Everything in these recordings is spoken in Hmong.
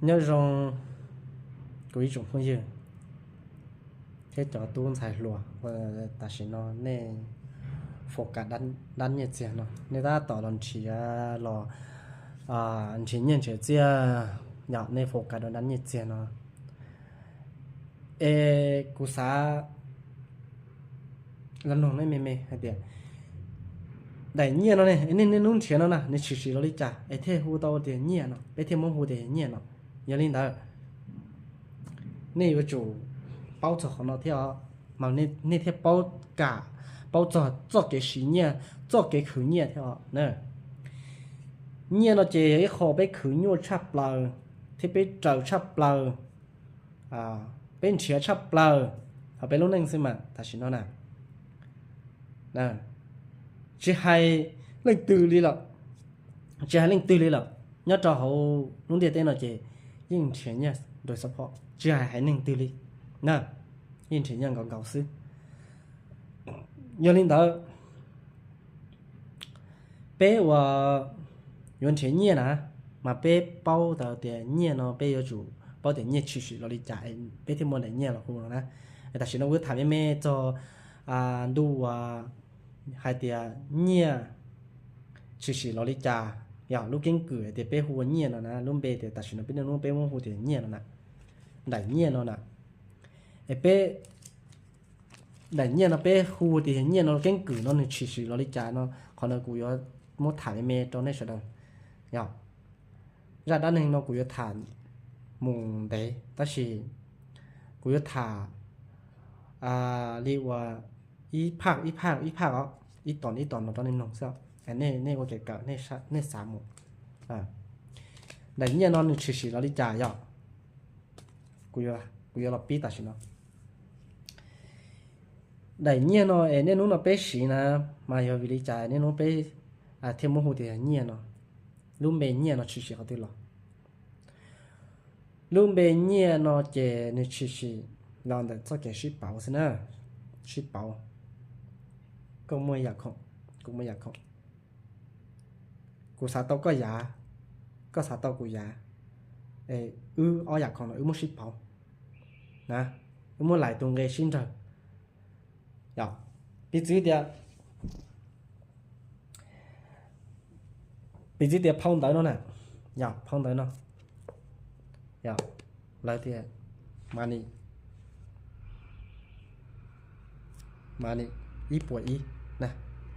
Nyob zoo kuv ib tsoom phooj ywg thiab cov tub ntxhais hluas, tam sim no nej focus dab nyiaj txiag no, nej tab tom los nrhiav los nrhiav nyiaj nrhiav txiaj, yog nej focus rau dab nyiaj txiag no. Es kuv xav los nug nej me me hais tias daim nyiaj no ne, nej niaj hnub nrhiav no na, nws tshwm sim los li cas es thiaj hu tau tias nyiaj no, peb thiaj muab hu tias nyiaj no. Yog li ntawd, nej yuav tsum paub txog qhov no thiab os, mas nej thiaj paub kam, paub txog txoj kev siv nyiaj, txoj kev khwv nyiaj thiab os na. Nyiaj no ces yog ib qho peb khwv nyuaj tshaj plaws thiab peb raws tshaj plaws, peb nrhiav tshaj plaws hauv peb lub neej xwb mas tam sim no na. Tsis hais leej twg li lawm, tsis hais leej twg li lawm, nyob rau hauv lub ntiaj teb no ces yeej nrhiav nyiaj nrog xab phom, tsis hais haiv neeg twg li na, yeej nrhiav nyiaj nkaus nkaus xwb. Yog li ntawd, peb uas yuav nrhiav nyiaj na, mas peb paub tau tias nyiaj no peb yuav tsum paub tias nyiaj tshwm sim los li cas peb thiaj muaj daim nyiaj los hu no na. Tam sim no kuv yuav tham me me txog ntu uas hais tias nyiaj tshwm sim los li cas, yog lub keeb kwm hais tias peb hu ua nyiaj no na, lub npe tias tam sim no peb niaj hnub peb muab hu tias nyiaj no na, daim nyiaj no na. Es peb, daim nyiaj no peb hu tias yog nyiaj no keeb kwm no nws tshwm sim los li cas no, qhov no kuv yuav muab tham me me rau nej sawv daws. Yog zaj dab neeg no kuv yuav tham mus ntev tab sis kuv yuav tham li uas ib phaj ib phaj ib phaj os, ib tom ib tom no rau nej mloog xwb, nej ua kev kawm, nej xav mus. Daim nyiaj no nws tshwm sim los li cas yog kuv yuav los pib tam sim no. Daim nyiaj no es niaj hnub no peb siv na, mas yog vim li cas niaj hnub peb thiaj muab hu tias yog nyiaj no? Lub npe nyiaj no tshwm sim qhov twg los? Lub npe nyiaj no ces nws tshwm sim los ntawm txoj kev sib pauv xwb na. Sib pauv, koj muaj yam khoom, kuv muaj yam khoom, kuv xav tau koj yav, koj xav tau kuv yav, es wb ob yam khoom no wb muab sib pauv na, wb muab lais tus nqe sib nrawg. Yog, piv txwv tias, piv txwv tias phau ntawv no na, yog phau ntawv no, yog lawv tias money, money ib puas ib,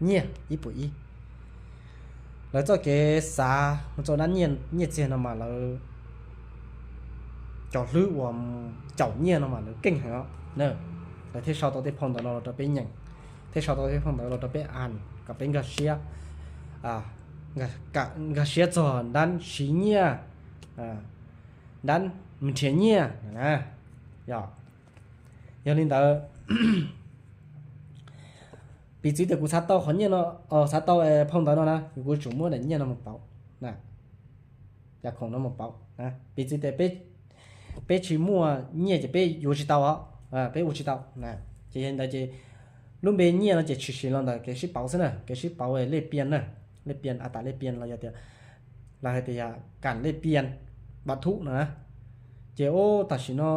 nyiaj ib puas ib. Lawv txoj kev xav mus rau dab nyiaj txiag no mas lawv, cov hlwb uas caum nyiaj no mas lawv keej heev os. Lawv thiaj sau tau tej phau ntawv no los rau peb nyeem, thiaj sau tau tej phau ntawv los rau peb an kom peb nkag siab, nkag siab txog dab siv nyiaj, dab nrhiav nyiaj na. Yog, yog li ntawd, piv txwv tias kuv xav tau qhov nyiaj no, xav tau phau ntawv no na, kuv tsum muab daim nyiaj no mus pauv, yam khoom no mus pauv. Piv txwv tias peb tsis muaj nyiaj ces peb yuav tsis tau os, peb ua tsis tau. Ces yog li ntawd ces lub npe nyiaj no ces tshwm sim los ntawm kev sib pauv xwb na, kev sib pauv lej pian na, lej pian a tas lej pian los yog tias, los hais tias yog kam lej pian, npa thuj no na. Ces ub tam sim no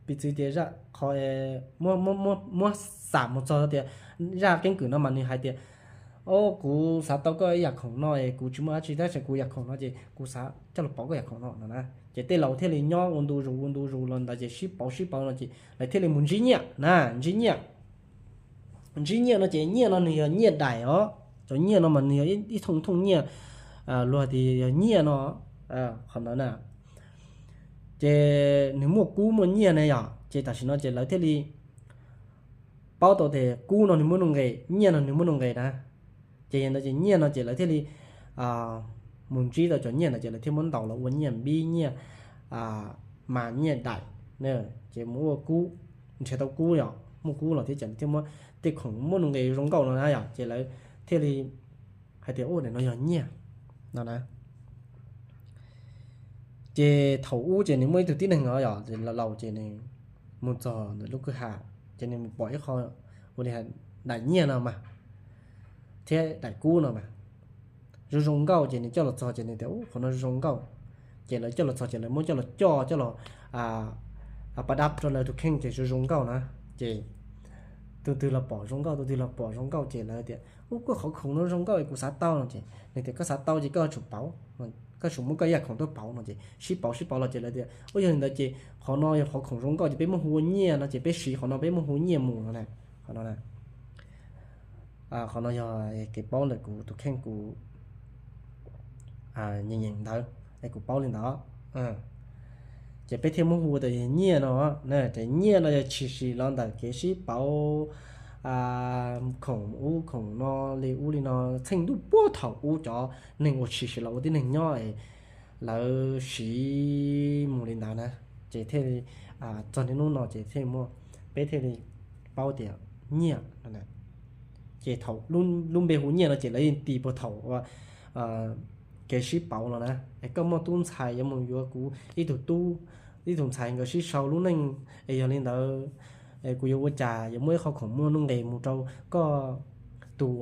piv txwv tias zaj qhov muab xam mus txog tias zaj keeb kwm no mas nws hais tias, o, kuv xav tau koj ib yam khoom no es kuv tsis muaj dab tsi tab sis kuv yam khoom no ces kuv xav coj los pauv koj yam khoom no no na. Ces tej laus thiaj li nyob ua ntu zus ua ntu zus los ntawd ces sib pauv sib pauv no ces lawv thiaj li mus ntsib nyiaj na, ntsib nyiaj. Ntsib nyiaj no ces nyiaj no nws yog nyiaj daim os, cov nyiaj no mas nws yog ib thooj thooj nyiaj, luag tias yog nyiaj no, qhov ntawd na. Ces nws muaj kub muaj nyiaj ne yom, ces tam sim no ces lawv thiaj li paub tau tias kub no nws muab nuj nqes, nyiaj no nws muab nuj nqes na. Ces yog ntawd ces nyiaj no ces lawv thiaj li mus ntsib tau cov nyiaj ntawd ces lawv thiaj muab ntaus los ua nyiaj npib, nyiaj mas, nyiaj daim. Ces mus ua kub, nrhiav tau kub yom, muaj kub los thiab ces lawv thiaj muab tej khoom muaj nuj nqes zoo nkauj no na yom, ces lawv thiaj li hais tias ua daim no yog nyiaj no na. Ces thaum ub ces nws muaj ib tug tib neeg os yom, laus ces nws mus txog ntawm lub kwj ha, ces nws mus pom ib qho ua li daim nyiaj no mas, thiab daim kub no mas zoo zoo nkauj ces nws coj los txog ces nws tias ub qhov no zoo nkauj, Ces lawv coj los txog ces lawv muab coj los coj coj los pas dab rau lawv tus kheej ces zoo zoo nkauj na. Ces tus twg los pom zoo nkauj, tus twg los pom zoo nkauj ces lawv tias, ub, koj qhov khoom no zoo nkauj es kuv xav tau no. Ces nws tias, koj xav tau ces koj tsum pauv, koj tsum muab koj ib yam khoom tuaj pauv no. Ces sib pauv sib pauv los ces lawv tias, ub, yog li ntawd ces qhov no yog qhov khoom zoo nkauj ces peb muab hu ua nyiaj no ces peb siv qhov no peb muab hu ua nyiaj mus no. Qhov no, qhov no yog kev paub ntawm kuv tus kheej kuv nyeem nyeem ntawd es kuv paub li ntawd. Ces peb thiaj muab hu ua tias nyiaj no. Ces nyiaj no yog tshwm sim los ntawm kev sib pauv khoom ub khoom no li ub li no, txheej ntuj puag thaum ub cov neeg uas tshwm sim los ua tib neeg nyob es lawv siv mus li ntawd na. Ces thiaj li txog niaj hnub no ces thiaj muaj, peb thiaj li paub tias nyiaj no. Ces thaum lub npe hu nyiaj no ces lawv yeej tis puag thaum kev sib pauv los na. Es koj muaj tub ntxhais yuav mus yuav kuv ib tug tub, ib tug ntxhais nkawd sib sau lub neej, es yog li ntawd kuv yuav ua cas yuav muaj ib qho khoom muaj nuj nqis mus rau koj tus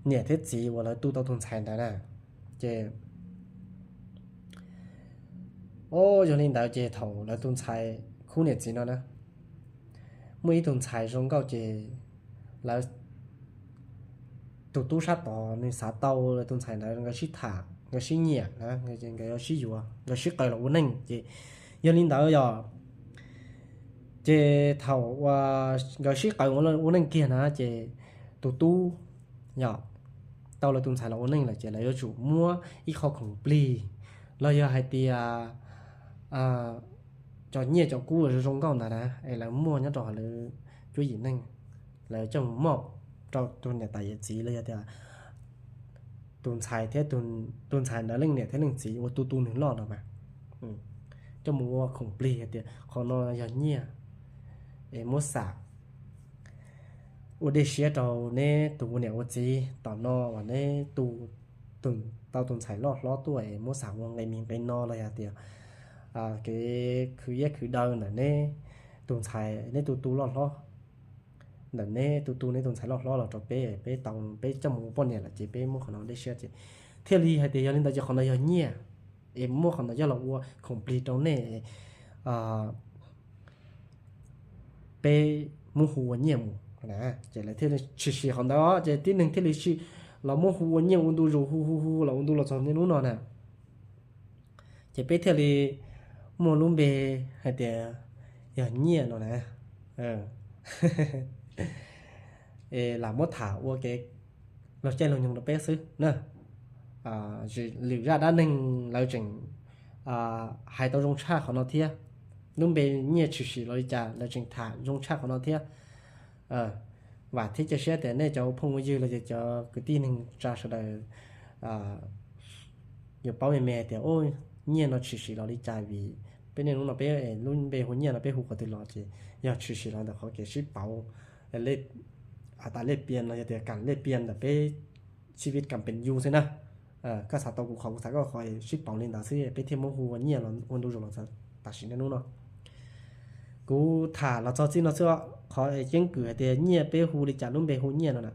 niam thiab txiv uas lawv tu tau tus ntxhais ntawd na. Ces o, yog li ntawd ces thaum lawv tus ntxhais, khub niam txiv no na, muaj ib tug ntxhais zoo nkauj ces lawv tus tub sab tod nws xav tau lawv tus ntxhais ntawd, nkawd sib tham nkawd sib nyiam na, nkawd yuav sib yuav, nkawd sib qawm los ua neej ces yog li ntawd yog ces thaum uas nkawd sib qawm ua neej kiag na ces tus tub yog tau lawv tus ntxhais los ua neej lawm ces lawv yuav tsum muab ib qho khoom plig los yog hais tias cov nyiaj cov kub zoo zoo nkauj ntawd na es lawv muaj nyob rau hauv lawv cuab yim neej, lawv coj mus moj rau tus niam tais yawm txiv los yog tias tus ntxhais thiab tus ntxhais ntawd leej niam thiab leej txiv uas tu tu nws loj no mas, coj mus ua khoom plig hais tias qhov no yog nyiaj es muab xam ua dej siab rau neb tus ua niam ua txiv tom no uas neb tu tau tus ntxhais loj hlob tuaj es muab xam ua nqe mi nqe no los yog tias kev khwv iab khwv daw ntawm neb tus ntxhais neb tu tu loj hlob, ntawm neb tu tu neb tus ntxhais loj hlob los rau peb, peb tau peb coj mus ua poj niam lawm ces peb muab qhov no dej siab ces thiaj li hais tias yog li ntawd ces qhov no yog nyiaj es muab qhov ntawd coj los ua khoom plig rau nej, peb muab hu ua nyiaj mus na. Ces lawv thiaj li tshwm sim qhov ntawd ces tib neeg thiaj li sib los muab hu ua nyiaj ua ntu zus hu hu hu los ua ntu los txog niaj hnub no na. Ces peb thiaj li muaj lub npe hais tias yog nyiaj no na. Es lam muab tham ua kev luag caij luag nyoog rau peb xwb na. Lwm zaj dab neeg lawv tseem hais tau zoo tshaj qhov no thiab. Lub npe nyiaj tshwm sim los li cas lawv tseem tham zoo tshaj qhov no thiab. Vam thiab cia siab tias nej cov phooj ywg los yog cov kwv tij neej tsa sawv daws yuav paub me me tias nyiaj no tshwm sim los li cas vim peb niaj hnub no peb lub npe hu nyiaj no peb hu qhov twg los ces yog tshwm sim los ntawm qhov kev sib pauv tas lej piam los yog tias kam lej piam ntawm peb sib pib kam peem yus xwb na. Koj xav tau kuv qhov kuv xav koj qhov sib pauv li ntawd xwb peb thiaj muab hu ua nyiaj los ua ntu zus los tam sim niaj hnub no. Kuv tham los txog txij no xwb, qhov ceeb kwm hais tias nyiaj peb hu li cas lub npe hu nyiaj no na.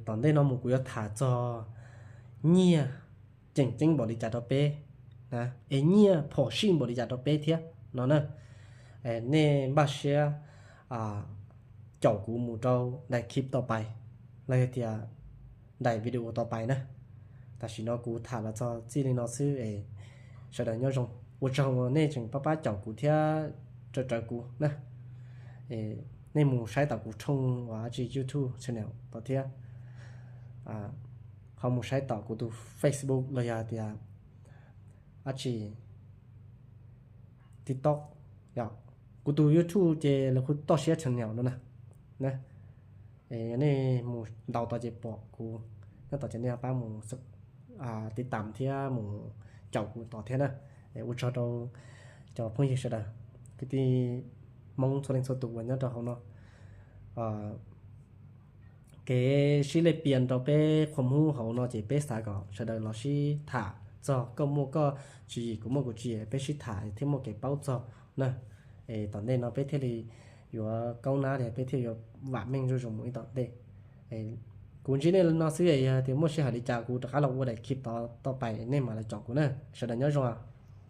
Tom ntej no mus kuv yuav tham txog nyiaj tseem ceeb npaum li cas rau peb, es nyiaj phom sij npaum li cas rau peb thiab no na. Nej npaj siab caum kuv mus rau daim clip tau pais los yog tias daim video tau pais na. Tam sim no kuv tham los txog txij li no xwb es sawv daws nyob zoo, ua tsaug uas nej tseem pab pab caum kuv thiab raws raws kuv na. Nej mus saib tom kuv tshooj uas dab tsi YouTube channel tod thiab ho mus saib tom kuv tus Facebook los yog tias dab tsi TikTok, kuv tus YouTube ces lawv hu Toj Siab channel no na. Yog nej mus ntaus tod ces pom kuv nyob tod ces nej pab mus tiv tam thiab mus caum kuv tod thiab na. Ua tsaug rau cov phooj ywg sawv daws, kwv tij Hmoob txhua leej txhua tus uas nyob rau hauv no. Kev sib lej piam rau peb qhuas hmub hauv no ces peb xav kom sawv daws los sib tham txog, koj muaj koj tswv yim kuv muaj kuv tswv yim, peb sib tham thiaj muaj kev paub txog na. Es tom ntej no peb thiaj li yuav kaub nab tias peb thiaj yuav vam meej zuj zus mus ib tom ntej. Kuv ntsib nej no xwb, yog tias muaj sij hawm li cas kuv rov qab los ua daim clip tod tau pais nej mam los caum kuv na. Sawv daws nyob zoo.